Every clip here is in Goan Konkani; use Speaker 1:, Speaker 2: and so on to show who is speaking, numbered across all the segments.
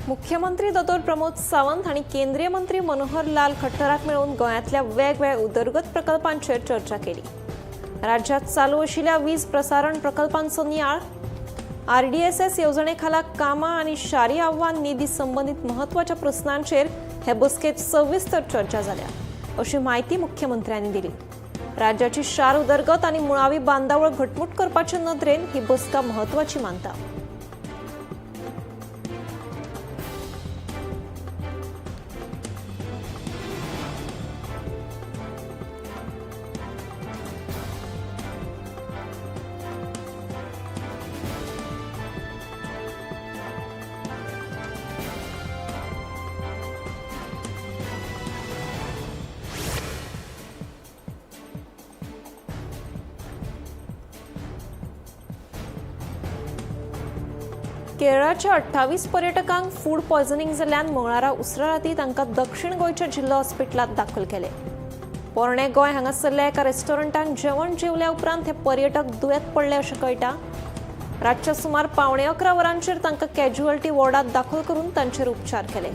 Speaker 1: मुख्यमंत्री दोतोर प्रमोद सावंत हांणी केंद्रीय मंत्री मनोहर लाल खट्टराक मेळून गोंयांतल्या वेगवेगळ्या उदरगत प्रकल्पांचेर चर्चा केली. राज्यात चालू आशिल्ल्या वीज प्रसारण प्रकल्पांचो नियाळ, आरडीएसएस येवजणे खाला कामां आनी शारी आव्हान निधी संबंदीत म्हत्वाच्या प्रस्नांचेर हे बसकेत सविस्तर चर्चा जाल्या अशी म्हायती मुख्यमंत्र्यांनी दिली. राज्याची शार उदरगत आनी मुळावी बांदावळ घटमूट करपाचे नदरेन ही बसका म्हत्वाची मानता. केरळाच्या 28 पर्यटकांक फूड पॉयझनिंग जाल्ल्यान मंगळारा उसरां राती तांकां दक्षिण गोंयच्या जिल्लो हॉस्पिटलांत दाखल केले. पोरणे गोंय हांगासरल्या एका रेस्टॉरंटान जेवण जेवल्या उपरांत हे पर्यटक दुयेंत पडले अशें कळटा. रातच्या सुमार 10:45 वरांचेर तांकां कॅज्युअल्टी वॉर्डांत दाखल करून तांचेर उपचार केले.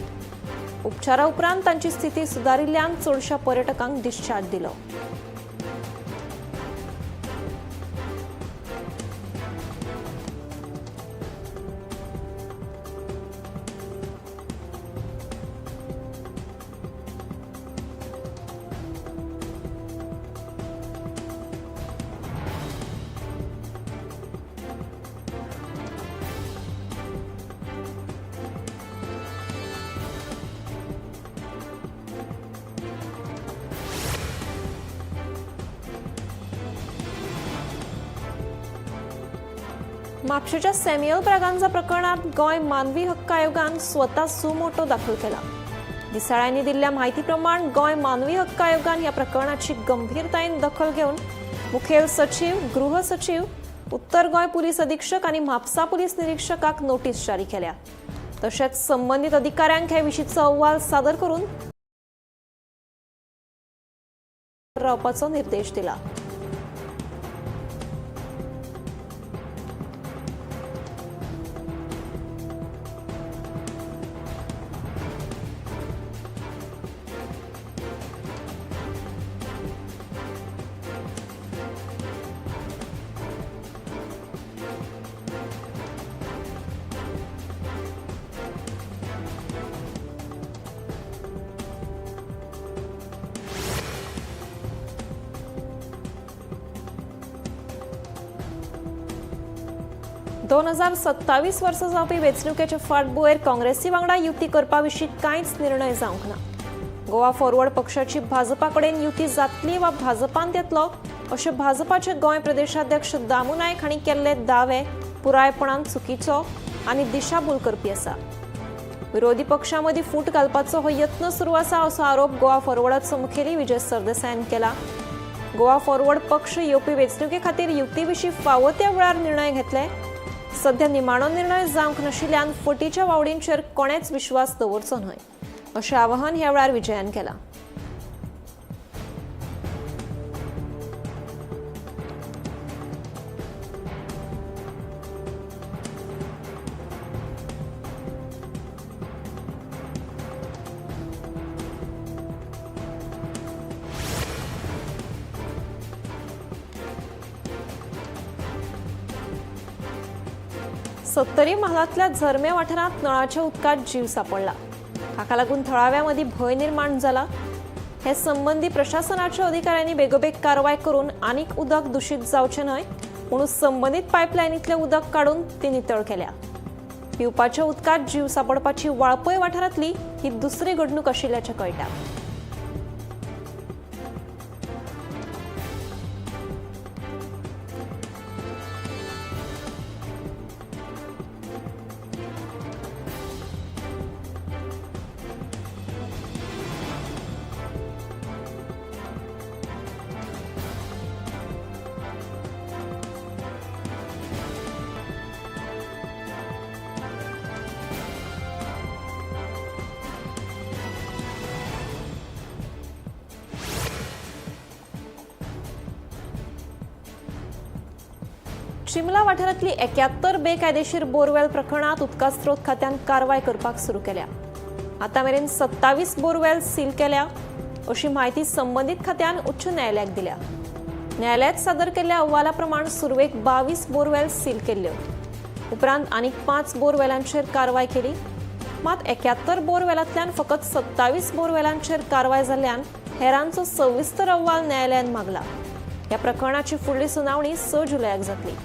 Speaker 1: उपचारा उपरांत तांची स्थिती सुदारिल्ल्यान चडशा पर्यटकांक डिस्चार्ज दिलो. म्हापशेच्या सॅम्युअल ब्रागांझा प्रकरणात गोंय मानवी हक्क आयोगान स्वता सुमोटो दाखल केला. दिसाळ्यांनी दिल्ल्या म्हायती प्रमाण गोंय मानवी हक्क आयोगान ह्या प्रकरणाची गंभीरतायेन दखल घेवन मुखेल सचीव, गृह सचीव, उत्तर गोंय पुलीस अधीक्षक आनी म्हापसा पुलीस निरीक्षकाक नोटीस जारी केल्या. तशेंच संबंदीत अधिकाऱ्यांक हे विशींचो अहवाल सादर करून रावपाचो निर्देश दिला. 2027 वर्सा जावपी वेंचणुकेचे फाटभुंयेर काँग्रेसी वांगडा युती करपा विशीं कांयच निर्णय जावंक ना. गोवा फॉरवर्ड पक्षाची भाजपा कडेन युती जातली वा भाजपांत येतलो अशें भाजपाचे गोंय प्रदेशाध्यक्ष दामू नायक हांणी केल्ले दावे पुरायपणान चुकीचो आनी दिशाभूल करपी आसा. विरोधी पक्षां मदीं फूट घालपाचो हो यत्न सुरू आसा असो आरोप गोवा फॉरवर्डाचो मुखेली विजय सरदेसायान केला. गोवा फॉरवर्ड पक्ष येवपी वेंचणुके खातीर युती विशीं फावो त्या वेळार निर्णय घेतले. सध्या निमाणो निर्णय जावंक नाशिल्ल्यान फटीच्या वावडींचेर कोणेच विश्वास दवरचो न्हय अशें आवाहन ह्या वेळार विजयान केलां. सत्तरी म्हालांतल्या झरमे वाठारांत नळाच्या उदकांत जीव सांपडला. हाका लागून थळाव्या मदीं भंय निर्माण जाला. हे संबंदी प्रशासनाच्या अधिकाऱ्यांनी बेगोबेग कारवाय करून आनीक उदक दुशीत जावचें न्हय म्हणून संबंदीत पायपलायनींतलें उदक काडून ती नितळ केल्या. पिवपाच्या उदकांत जीव सांपडपाची वाळपय वाठारांतली ही दुसरी घडणूक आशिल्ल्याचें कळटा. चिमला वाठारांतली 71 बेकायदेशीर बोरवेल प्रकरणात उदका स्रोत खात्यान कारवाय करपाक सुरू केल्या. आतां मेरेन 27 बोरवेल सील केल्या अशी म्हायती संबंदीत खात्यान उच्च न्यायालयाक दिल्या. न्यायालयात सादर केल्ल्या अहवाला प्रमाण सुरवेक 22 बोरवेल सील केल्ल्यो, उपरांत आनीक 5 बोरवेलांचेर कारवाय केली. मात 71 बोरवेलांतल्यान फकत 27 बोरवेलांचेर कारवाय जाल्ल्यान हेरांचो सविस्तर अहवाल न्यायालयान मागला. ह्या प्रकरणाची फुडली सुनावणी 6 जुलयाक जातली.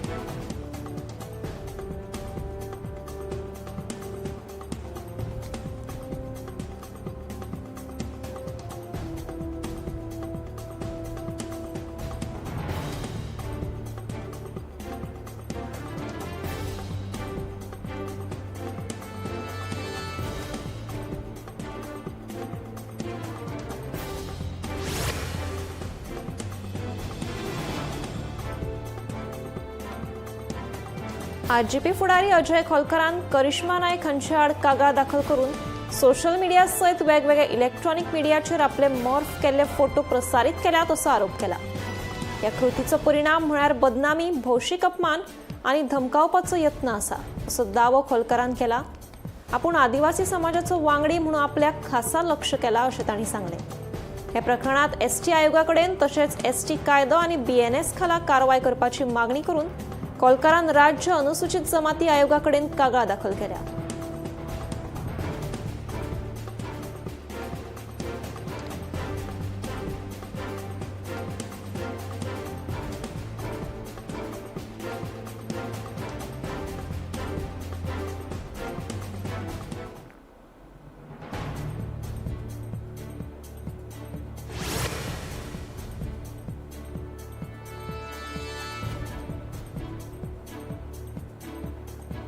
Speaker 1: आरजीपी फुडारी अजय खोलकरान करिश्मा नायक हांचे आड कागाळ दाखल करून सोशल मिडिया सयत वेगवेगळ्या इलेक्ट्रॉनिक मिडियाचेर आपले मॉर्फ केल्ले फोटो प्रसारीत केल्यात असो आरोप केला. ह्या कृतीचो परिणाम म्हळ्यार बदनामी, भौशीक अपमान आनी धमकावपाचो यत्न आसा असो दावो खोलकरान केला. आपूण आदिवासी समाजाचो वांगडी म्हणून आपल्याक खासा लक्ष केला अशें तांणी सांगलें. ह्या प्रकरणात एसटी आयोगा कडेन तशेंच एसटी कायदो आनी बीएनएस खाला कारवाय करपाची मागणी करून कोलकारान राज्य अनुसूचित जमाती आयोगा कडेन कागाळ दाखल केल्या.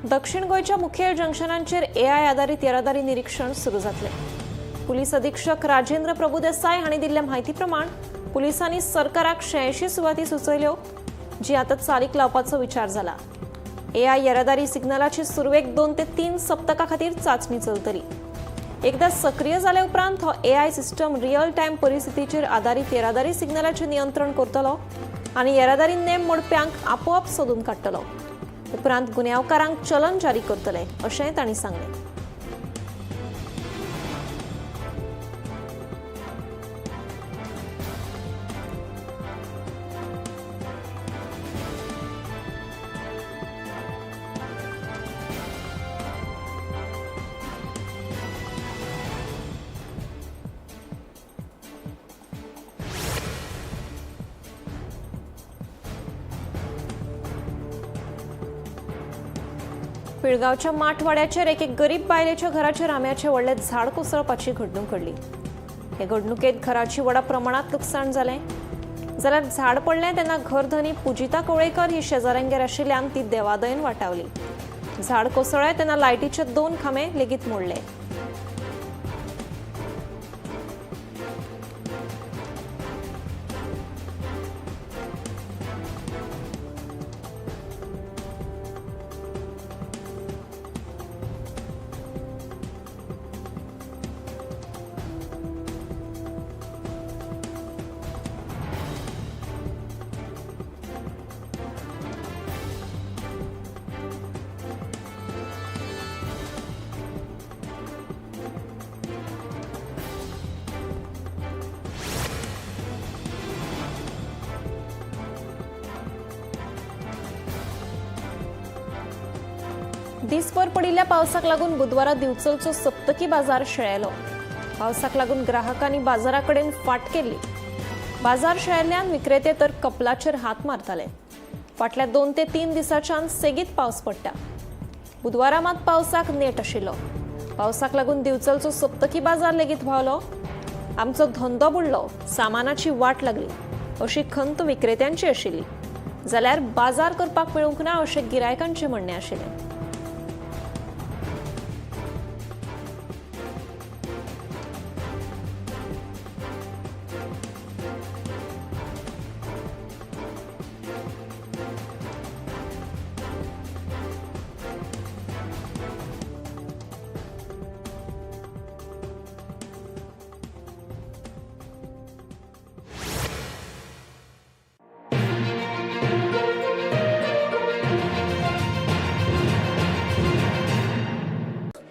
Speaker 1: दक्षिण गोंयच्या मुखेल जंक्शनांचेर एआय आदारीत येरादारी निरीक्षण सुरू जातलें. पुलीस अधीक्षक राजेंद्र प्रभुदेसाय हांणी दिल्ल्या म्हायती प्रमाण पुलिसांनी सरकाराक 86 सुवाती सुचयल्यो जी आतां चालीक लावपाचो विचार जाला. एआय येरादारी सिग्नलाची सुरवेक 2 ते 3 सप्तका खातीर चांचणी चलतली. एकदा सक्रीय जाले उपरांत हो एआय सिस्टम रियल टायम परिस्थितीचेर आदारीत येरादारी सिग्नलाचें नियंत्रण करतलो आनी येरादारी नेम मोडप्यांक आपोआप सोदून काडटलो. उपरांत गुन्यांवकारांक चलन जारी करतले अशेंय तांणी सांगलें. पिळगांवच्या माठवाड्याचेर एके गरीब बायलेच्या घराचेर आंब्याचें व्हडलें झाड कोसळपाची घडणूक घडली. हे घडणुकेंत घराची व्हडा प्रमाणांत लुकसाण जालें. जाल्यार झाड पडलें तेन्ना घरधनी पुजिता कवळेकर ही शेजाऱ्यांगेर आशिल्ल्यान ती देवादयन वाटावली. झाड कोसळ्ळें तेन्ना लायटीचे 2 खांबे लेगीत मोडले. दिसभर पडिल्ल्या पावसाक लागून बुधवारा दिवचलचो सप्तकी बाजार शेळेलो. पावसाक लागून ग्राहकांनी बाजारा कडेन फाट केल्ली. बाजार शेळेल्ल्यान विक्रेते तर कपलाचेर हात मारताले. फाटल्या 2 ते 3 दिसांच्यान सेगीत पावस पडटा. बुधवारा मात पावसाक नेट आशिल्लो. पावसाक लागून दिवचलचो सप्तकी बाजार लेगीत व्हांवलो. आमचो धंदो बुडलो, सामानाची वाट लागली अशी खंत विक्रेत्यांची आशिल्ली. जाल्यार बाजार करपाक मेळूंक ना अशें गिरायकांचें म्हणणें आशिल्लें.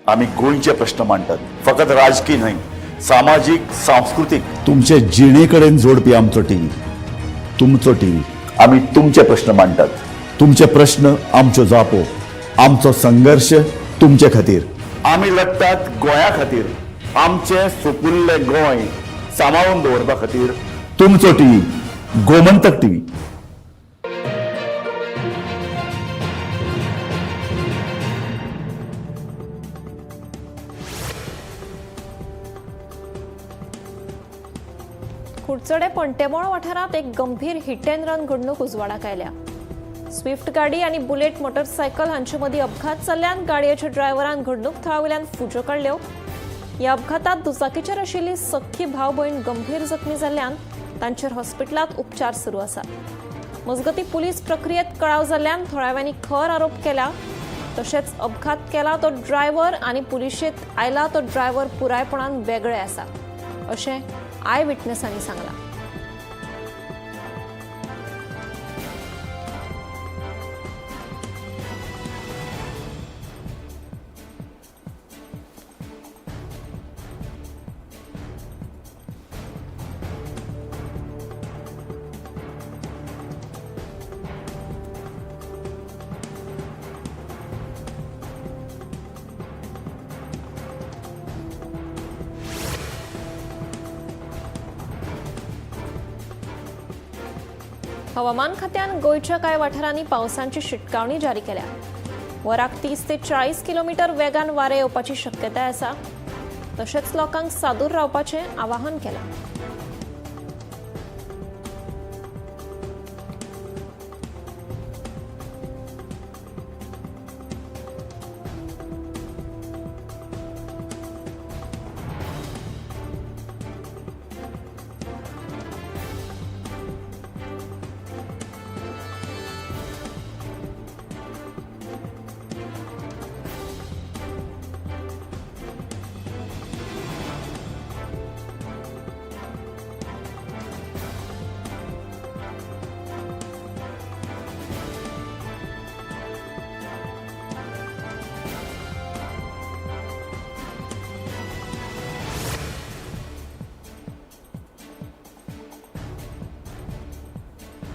Speaker 2: आमी गोंयचे प्रश्न मांडटात, फकत राजकी न्हय, सामाजीक, सांस्कृतीक, तुमचे जिणे कडेन जोडपी आमचो टीव्ही, तुमचो टीव्ही. आमी तुमचे प्रश्न मांडटात, तुमचे प्रश्न आमच्यो जापो, आमचो संघर्श तुमचे खातीर. आमी लढटात गोंया खातीर, आमचें सुपुल्लें गोंय सांबाळून दवरपा खातीर. तुमचो टीव्ही, गोमंतक टीव्ही.
Speaker 1: कुडचडे पंटेमळ वाठारांत एक गंभीर हिट अँड रन घडणूक उजवाडाक आयल्या. स्विफ्ट गाडी आनी बुलेट मोटरसायकल हांचे मदीं अपघात जाल्ल्यान गाडयेच्या ड्रायव्हरान घडणूक थळावयल्यान फुज्यो काडल्यो. ह्या अपघातात दुचाकीचेर आशिल्ली सख्खी भाव भयण गंभीर जखमी जाल्ल्यान तांचेर हॉस्पिटलांत उपचार सुरू आसात. मजगतीं, पुलीस प्रक्रियेत कळाव जाल्ल्यान थळाव्यांनी खर आरोप केला. तशेंच अपघात केला तो ड्रायव्हर आनी पुलिशेंत आयला तो ड्रायव्हर पुरायपणान वेगळे आसा अशें I विटनेसांनी सांगलां. हवामान खात्यान गोंयच्या कांय वाठारांनी पावसाची शिटकावणी जारी केल्या. वराक 30 ते 40 किलोमीटर वेगान वारें येवपाची शक्यताय आसा. तशेंच लोकांक सादूर रावपाचें आवाहन केलां.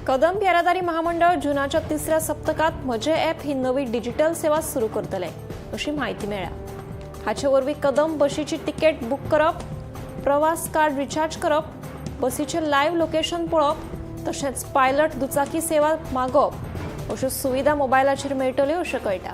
Speaker 1: कदंब येरादारी महामंडळ जुनाच्या तिसऱ्या सप्तकात म्हजें ॲप ही नवी डिजिटल सेवा सुरू करतले अशी म्हायती मेळ्ळ्या. हाचे वरवीं कदंब बशीची तिकेट बूक करप, प्रवास कार्ड रिचार्ज करप, बसीचें लायव्ह लोकेशन पळोवप, तशेंच पायलट दुचाकी सेवा मागोवप अश्यो सुविधा मोबायलाचेर मेळटल्यो अशें कळटा.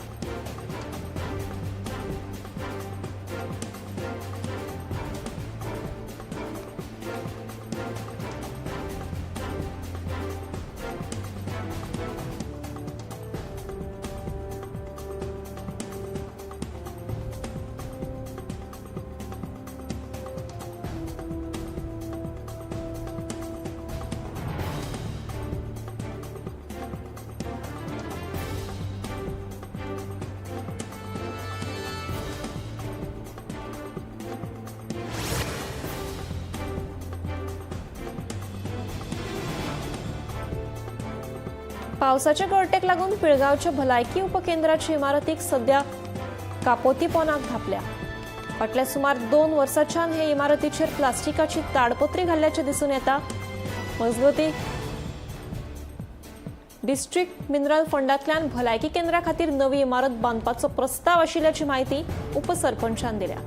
Speaker 1: पावसाच्या गळटेक लागून पिळगांवच्या भलायकी उपकेंद्राच्या इमारतीक सध्या कापोतीपणाक धापल्या. फाटल्या सुमार 2 वर्सांच्यान हे इमारतीचेर प्लास्टिकाची ताडपत्री घाल्ल्याचें दिसून येता. मजगतीं, डिस्ट्रिक्ट मिनरल फंडांतल्यान भलायकी केंद्रा खातीर नवी इमारत बांदपाचो प्रस्ताव आशिल्ल्याची म्हायती उपसरपंचान दिल्या.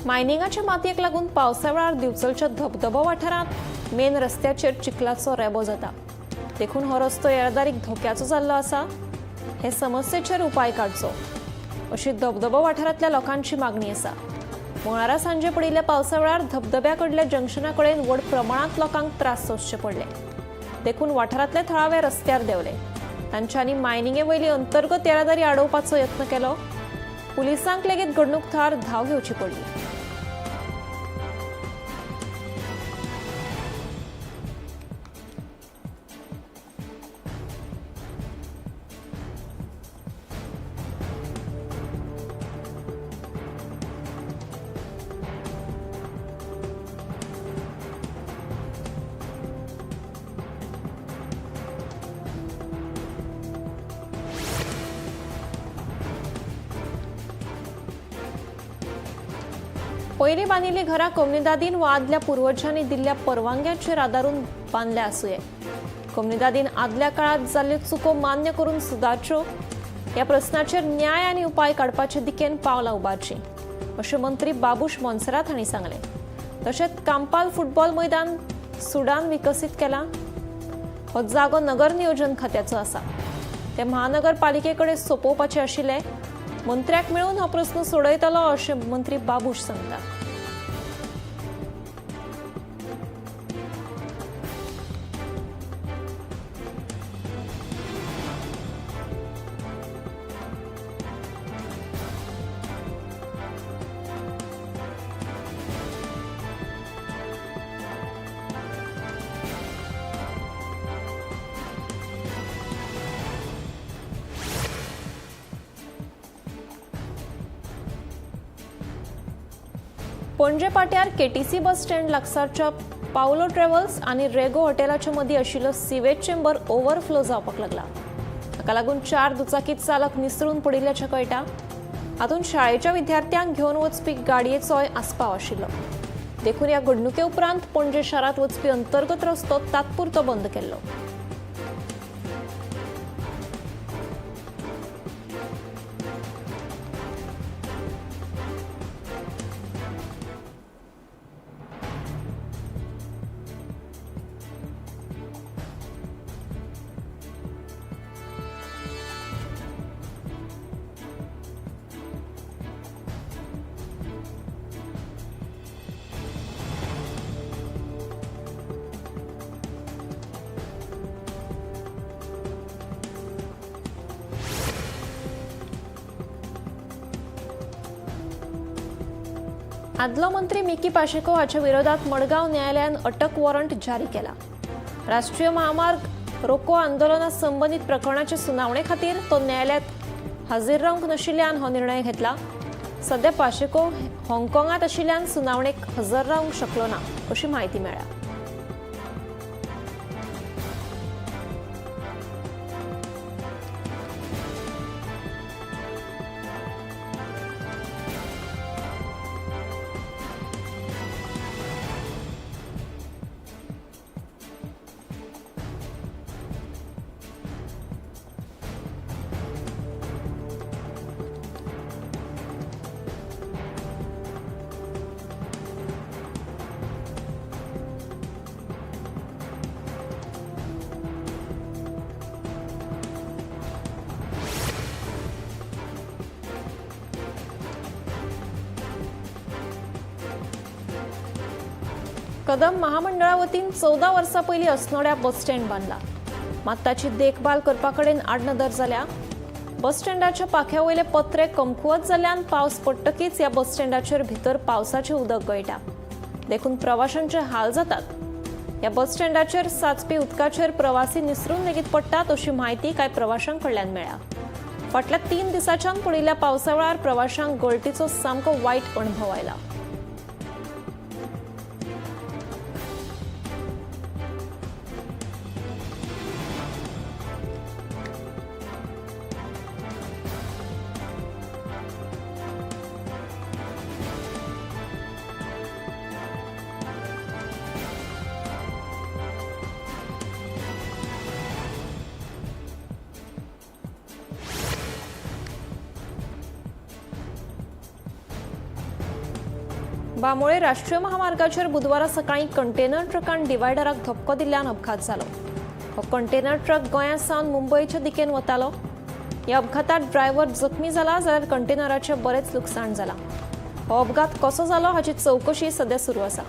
Speaker 1: मायनिंगाच्या मातयेक लागून पावसा वेळार दिवचलच्या धबधबो वाठारांत मेन रस्त्याचेर चिखलाचो रेबो जाता. देखून हो रस्तो येरादारीक धोक्याचो जाल्लो आसा. हे समस्येचेर उपाय काडचो अशी धबधबो वाठारांतल्या लोकांची मागणी आसा. मंगळारा सांजे पडिल्ल्या पावसा वेळार धबधब्या कडल्या जंक्शना कडेन व्हड प्रमाणांत लोकांक त्रास सोंसचे पडले. देखून वाठारांतले थळावे रस्त्यार देंवले. तांच्यांनी मायनिंगे वयली अंतर्गत येरादारी आडोवपाचो यत्न केलो. पुलिसांक लेगीत घडणूक थळार धांव घेवची पडली. पयलीं बांदिल्लीं घरां कोमुनिदादीन वा आदल्या पुर्वजांनी दिल्ल्या परवानग्यांचेर आदारून बांदल्या आसुये. कोमुनिदादीन आदल्या काळांत जाल्ल्यो चुको मान्य करून सुदारच्यो. ह्या प्रस्नाचेर न्याय आनी उपाय काडपाचे दिकेन पावलां उबारचीं अशें मंत्री बाबूश मोन्सेरात हांणी सांगलें. तशेंच कांपाल फुटबॉल मैदान सुडान विकसीत केलां. हो जागो नगर नियोजन खात्याचो आसा. ते महानगरपालिके कडेन सोंपोवपाचे आशिल्ले. मंत्र्याक मेळून हो प्रस्न सोडयतलो अशें मंत्री बाबूश सांगता. पणजे पाट्यार केटीसी बस स्टँड लागसारच्या पावलो ट्रॅव्हल्स आनी रेगो हॉटेलाच्या मदीं आशिल्लो सिवेज चेंबर ओव्हरफ्लो जावपाक लागला. हाका लागून 4 दुचाकी चालक निसरून पडिल्ल्याचें कळटा. हातूंत शाळेच्या विद्यार्थ्यांक घेवन वचपी गाडयेचोय आस्पाव आशिल्लो. देखून ह्या घडणुके उपरांत पणजे शारांत वचपी अंतर्गत रस्तो तात्पुरतो बंद केल्लो. आदलो मंत्री मिकी पाशेको हाच्या विरोधात मडगांव न्यायालयान अटक वॉरंट जारी केला. राष्ट्रीय महामार्ग रोको आंदोलना संबंदीत प्रकरणाचे सुनावणे खातीर तो न्यायालयात हाजीर रावंक नाशिल्ल्यान हो निर्णय घेतला. सध्या पाशेको हाँगकाँगात आशिल्ल्यान सुनावणेक हजर रावंक शकलो ना अशी म्हायती मेळ्ळ्या. कदम महामंडळा वतीन 14 वर्सां पयलीं अस्नोड्या बस स्टँड बांदला. मात ताची देखभाल करपा कडेन आडनदर जाल्या. बस स्टँडाच्या पाख्या वयले पत्रे कमकुवत जाल्ल्यान पावस पडटकीच ह्या बस स्टँडाचेर भितर पावसाचें उदक गळटा. देखून प्रवाशांचे हाल जातात. ह्या बस स्टँडाचेर साचपी उदकाचेर प्रवासी निसरून लेगीत पडटात अशी म्हायती कांय प्रवाशां कडल्यान मेळ्ळ्या. फाटल्या 3 दिसांच्यान पडिल्ल्या पावसा वेळार प्रवाशांक गळटीचो सामको वायट अणभव आयला. बांबोळे राष्ट्रीय महामार्गाचेर बुधवारा सकाळीं कंटेनर ट्रकान डिवायडराक धपको दिल्ल्यान अपघात जालो. हो कंटेनर ट्रक गोंया सावन मुंबयच्या दिकेन वतालो. ह्या अपघातात ड्रायव्हर जखमी जाला जाल्यार कंटेनराचें बरेंच लुकसाण जालां. हो अपघात कसो जालो हाची चवकशी सध्या सुरू आसा.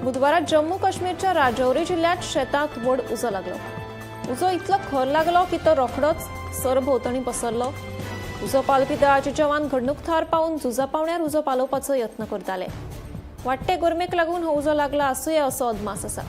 Speaker 1: बुधवारा जम्मू काश्मीरच्या राजौरी जिल्ह्यात शेतात व्हड उजो लागलो. उजो इतलो खर लागलो की तो रोखडोच सरभोंवतणी पसरलो. उजो पालोवपी दळाचे जवान घडणूक थळार पावून झुजा पावण्यार उजो पालोवपाचो यत्न करताले. वाडटे गरमेक लागून हो उजो लागला आसुया असो अदमास आसा.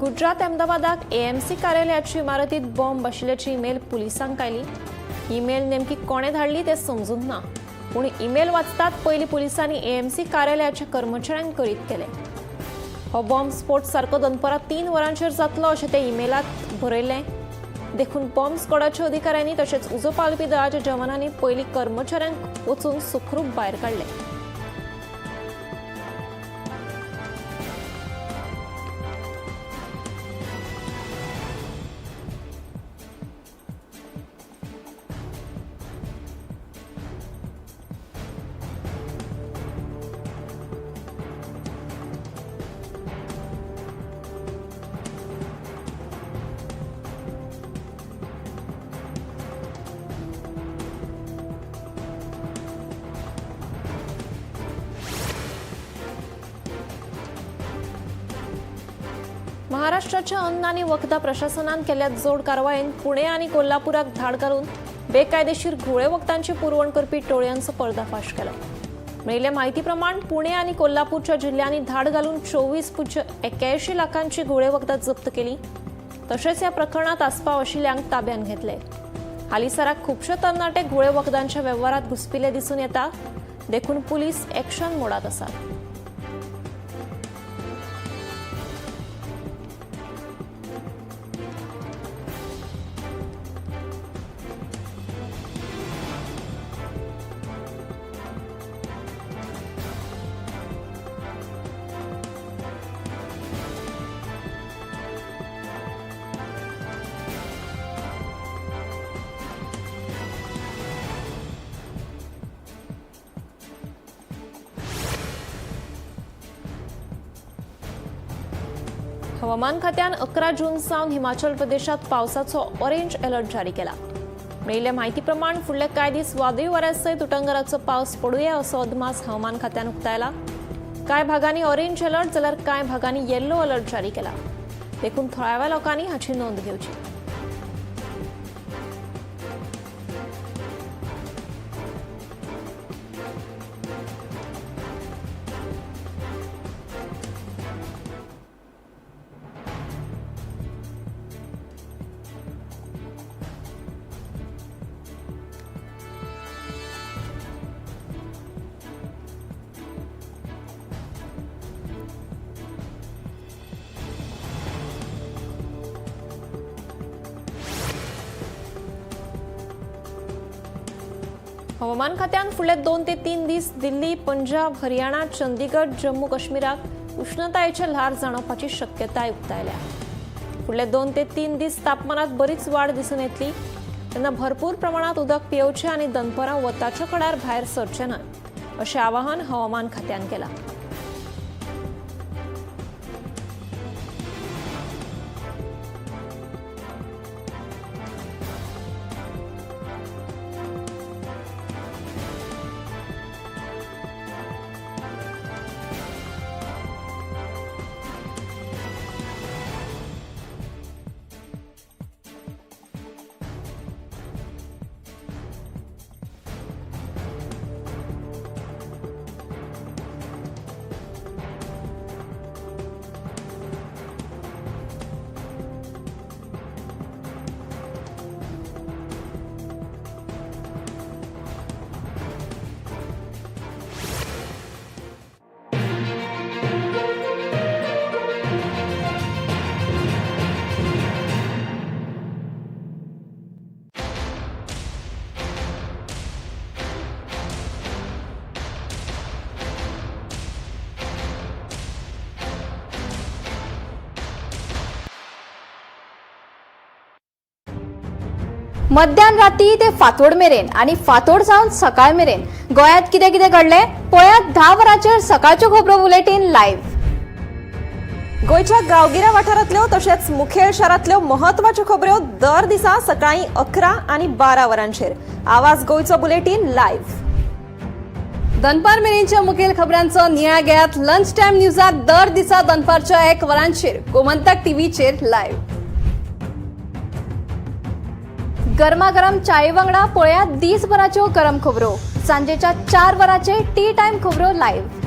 Speaker 1: गुजरात अहमदाबादाक एएमसी कार्यालयाची इमारतीत बॉम्ब आशिल्ल्याची ईमेल पुलिसांक आयली. ईमेल नेमकी कोणे धाडली ते समजूंक ना, पूण ईमेल वाचतात पयलीं पुलिसांनी एएमसी कार्यालयाच्या कर्मचाऱ्यांक कळीत केलें. हो बॉम्ब स्फोट सारको दनपरां 3 वरांचेर जातलो अशें ते ईमेलात बरयलें. देखून बॉम्ब स्क्वॉडाच्या अधिकाऱ्यांनी तशेंच उजो पालोवपी दळाच्या जवानांनी पयलीं कर्मचाऱ्यांक वचून सुखरूप भायर काडले. महाराष्ट्राच्या अन्न आणि वखदां प्रशासनान केल्ल्या जोड कारवायेन पुणे आनी कोल्हापुराक धाड घालून बेकायदेशीर घुंवळे वखदांची पुरवण करपी टोळयांचो पर्दाफाश केलो. मेळिल्ले म्हायती प्रमाण पुणे आनी कोल्हापूरच्या जिल्ल्यांनी धाड घालून 24.81 लाखांची घुंवळे वखदां जप्त केली. तशेंच ह्या प्रकरणात आस्पाव आशिल्ल्यांक ताब्यांत घेतले. हालींसराक खुबशे तरणाटे घुंवळे वखदांच्या वेव्हारात घुसपिल्ले दिसून येता, देखून पुलीस एक्शन मोडात आसात. हवामान खात्यान 11 जून सावन हिमाचल प्रदेशात पावसाचो ऑरेंज अलर्ट जारी केला. मेळिल्ले म्हायती प्रमाण फुडले कांय दीस वादळी वाऱ्या सयत उटंगराचो पावस पडुया असो अदमास हवामान खात्यान उक्तायला. कांय भागांनी ऑरेंज अलर्ट जाल्यार कांय भागांनी येल्लो अलर्ट जारी केला. देखून थळाव्या लोकांनी हाची नोंद घेवची. हवामान खात्यान फुडले 2 ते 3 दीस दिल्ली, पंजाब, हरियाणा, चंदीगड, जम्मू काश्मीराक उष्णतायेचे ल्हार जाणवपाची शक्यताय उक्तायल्या. फुडले 2 ते 3 दीस तापमानात बरीच वाड दिसून येतली. तेन्ना भरपूर प्रमाणात उदक पियेवचें आनी दनपरां वताच्या कडार भायर सरचें न्हय अशें आवाहन हवामान खात्यान केलां.
Speaker 3: मध्यान राती ते फांतोड मेरेन आनी फांतोड सावन सकाळ मेरेन गोंयांत कितें कितें घडलें पळयात 10 वरांचेर सकाळच्यो खबरो बुलेटीन लायव्ह.
Speaker 1: गोंयच्या गांवगिऱ्या वाठारांतल्यो तशेंच मुखेल शारांतल्यो म्हत्वाच्यो खबऱ्यो दर दिसा सकाळीं 11 आनी 12 वरांचेर आवाज गोंयचो बुलेटीन लायव्ह.
Speaker 3: दनपार मेरेनच्या मुखेल खबरांचो नियाळ घेयात लंच टायम न्यूजात दर दिसा दनपारच्या 1 वरांचेर गोमंतक टीव्हीचेर लायव्ह. गरमागरम चाये वांगडा पळयात दीसभराच्यो गरम खबरो सांजेच्या 4 वरांचेर टी टायम खबरो लायव्ह.